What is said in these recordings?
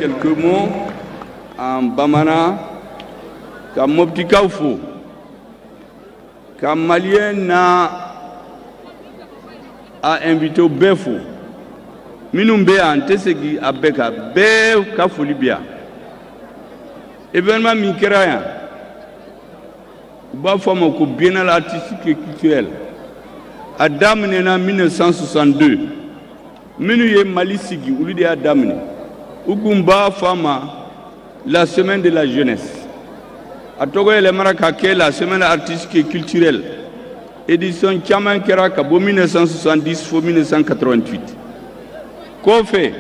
quelques mots en bamana ka Moptikaw fo, ka Malien na a invité bɛɛ fo. Minnu bɛ yan, n tɛ segin a bɛɛ kan, bɛɛ ka foli bɛ yan. Événement min kɛra yan, u b'a fɔ a ma ko Biennale artistique et culturelle. A daminɛna 1962. Minnu ye Mali sigi, olu de y'a daminɛ. U kun b'a fɔ a ma la Semaine de la jeunesse. A tɔgɔ yɛlɛmara ka kɛ la Semaine artistique et culturelle. Édition caman kɛra ka bɔ 1970 fo 1988. Kɔfɛ,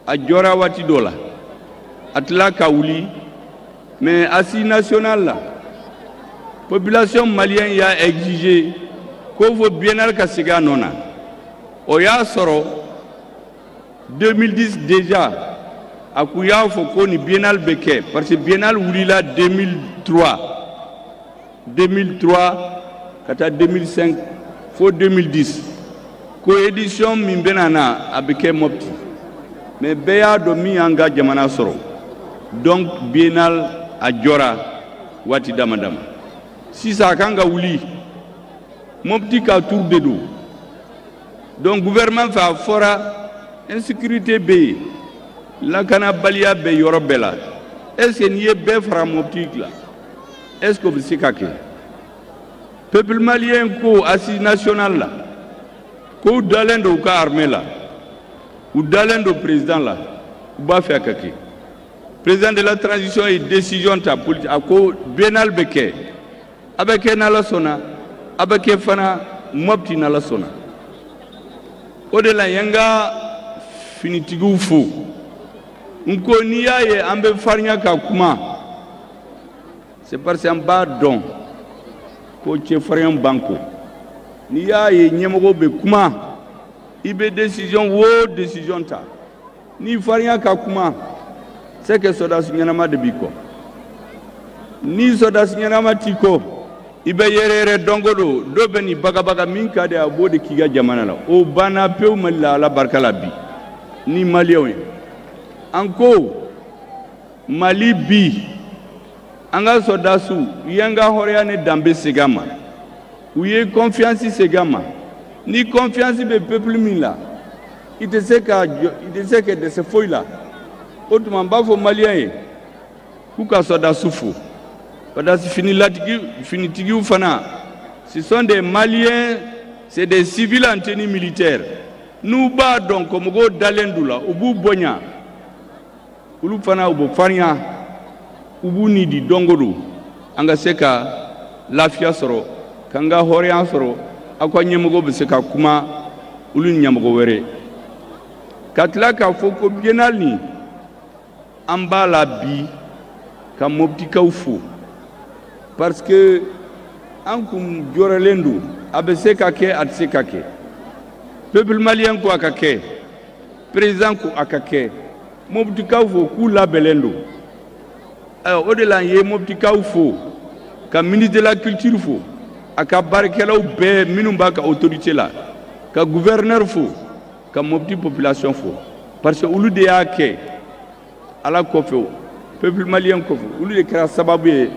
a jɔra waati dɔ la, a tila ka wuli. Mais assise nationale la, population malienne y'a exigé ko fo biennale ka segin a nɔ na. O y'a sɔrɔ 2010 déjà, a kun y'a fɔ ko ni biennale bɛ kɛ, parce que biennale wulila 2003, 2003 ka taa 2005 fo 2010, ko édition min bɛna na, a bɛ kɛ Mopti. Mais bɛɛ y'a dɔn min y'an ka jamana sɔrɔ. Donc biennale a jɔra waati dama dama. Sisan a kan ka wuli, Mopti ka tour de don. Donc gouvernement fɛ, a fɔra insécurité bɛ yen, lakanabaliya bɛ yɔrɔ bɛɛ la. Est ce que n'i ye bɛɛ fara Mopti la, est ce que o bɛ se ka kɛ? Peuple malien ko assise nationale la ko u dalen don u ka armée la, u dalen don président la, u b'a fɛ a ka kɛ. Président de la transition ye décision ta politique, a ko biennale bɛ kɛ, a bɛ kɛ n'Ala sɔnna, a bɛ kɛ fana Mopti n'Ala sɔnna. O de la n ye n ka finitigiw fo. N ko n'i y'a ye an bɛ farinya ka kuma, c'est parce que an b'a dɔn ko cɛfarinya b'an kɔ. N'i y'a ye ɲɛmɔgɔw bɛ kuma, i bɛ décision o décision ta, n'i farinya ka kuma, c'est que sɔrɔdasi ɲɛnama de b'i kɔ. Ni sɔrɔdasi ɲɛnama t'i kɔ, i bɛ yɛrɛ yɛrɛ dɔnko don, dɔ bɛ nin bagabaga min ka di, a b'o de k'i ka jamana la. O banna pewu Mali la, Ala barika la. Bi ni Maliyɛnw ye, an ko Mali bi, an ka sɔrɔdasiw u y'an ka hɔrɔnya ni danbe segin an ma, u ye confiance segin an ma. Ni confiance bɛ peuple min la, i tɛ se ka jɔ, i tɛ se ka dɛsɛ foyi la. O tuma n b'a fɔ Maliyɛn ye k'u ka sɔrɔdasiw fo. Parce que finilatigi, finitigiw fana, ce sont des Maliens, c'est des civils en tenue militaire. N'u b'a dɔn ko mɔgɔw dalen d'u la, u b'u bonya, olu fana u bɛ farinya, u b'u ni di don o don an ka se ka lafiya sɔrɔ, k'an ka hɔrɔnya sɔrɔ. Aw ka ɲɛmɔgɔ bɛ se ka kuma olu ni ɲɛmɔgɔ wɛrɛ ka tila k'a fɔ ko biennale nin, an b'a la bi ka Moptikaw fo, parce que an kun jɔrɔlen don, a bɛ se ka kɛ, a tɛ se ka kɛ. Peuple malien ko a ka kɛ, président ko a ka kɛ, Moptikaw fo k'u labɛnlen don. Ayiwa, o de la n ye Moptikaw fo, ka ministre de la culture fo, a ka baarakɛlaw bɛɛ minnu b'a ka autorité la, ka gouverneur fo, ka Mopti population fo, parce que olu de y'a kɛ. Ala kɔfɛ, peuple malien kɔfɛ, olu de kɛra sababu ye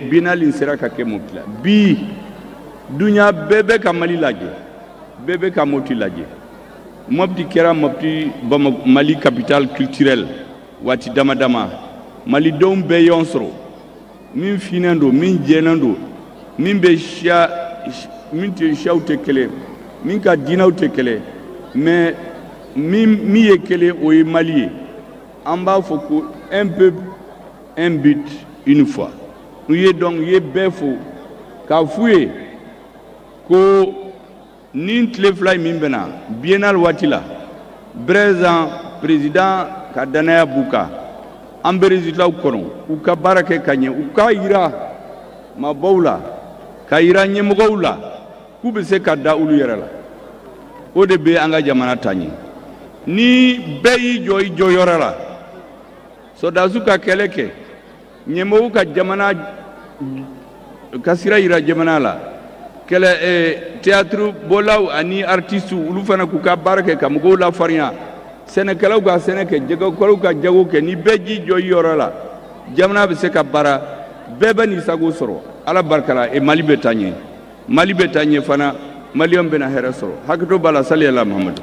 biennale in sera ka kɛ Mopti la. Bi duɲa bɛɛ bɛ ka Mali lajɛ, bɛɛ bɛ ka Mopti lajɛ. Mopti kɛra Mopti Bamako Mali capitale culturelle waati dama dama. Malidenw bɛɛ ɲɔgɔn sɔrɔ, min finnen don, min jɛlen don, min bɛ siya, min tɛ siyaw tɛ kelen, min ka diinɛw tɛ kelen, mais min ye kelen, o ye Mali ye. An b'a fɔ ko un peuple, un but, une foi. U ye donc u ye bɛɛ fo k'a f'u ye ko ni tile 2 in min bɛna biennale waati la, président ka danaya b'u kan. An bɛ résultat kɔnɔ, u ka baara kɛ ka ɲɛ, u k'a yira maabaw la, ka yira ɲɛmɔgɔw la k'u bɛ se ka da olu yɛrɛ la. O de bɛ an ka jamana ta ɲɛ. Ni bɛɛ y'i jɔ i jɔyɔrɔ la, sɔrɔdasiw ka kɛlɛ kɛ, ɲɛmɔgɔw ka jamana ka sira yira jamana la, kɛlɛ théâtre bɔlaw ani artistes, olu fana k'u ka baara kɛ ka mɔgɔw lafarinya. Sɛnɛkɛlaw ka sɛnɛ kɛ, jagokɛlaw ka jago kɛ. Ni bɛɛ ji jɔ i yɔrɔ la, jamana bɛ se ka baara, bɛɛ bɛ n'i sago sɔrɔ Ala barika la. E Mali bɛ taa ɲɛ, Mali bɛ taa ɲɛ fana, Maliyɛnw bɛna hɛrɛ sɔrɔ. Hakɛto b'a la. Sali ala Muhamadu.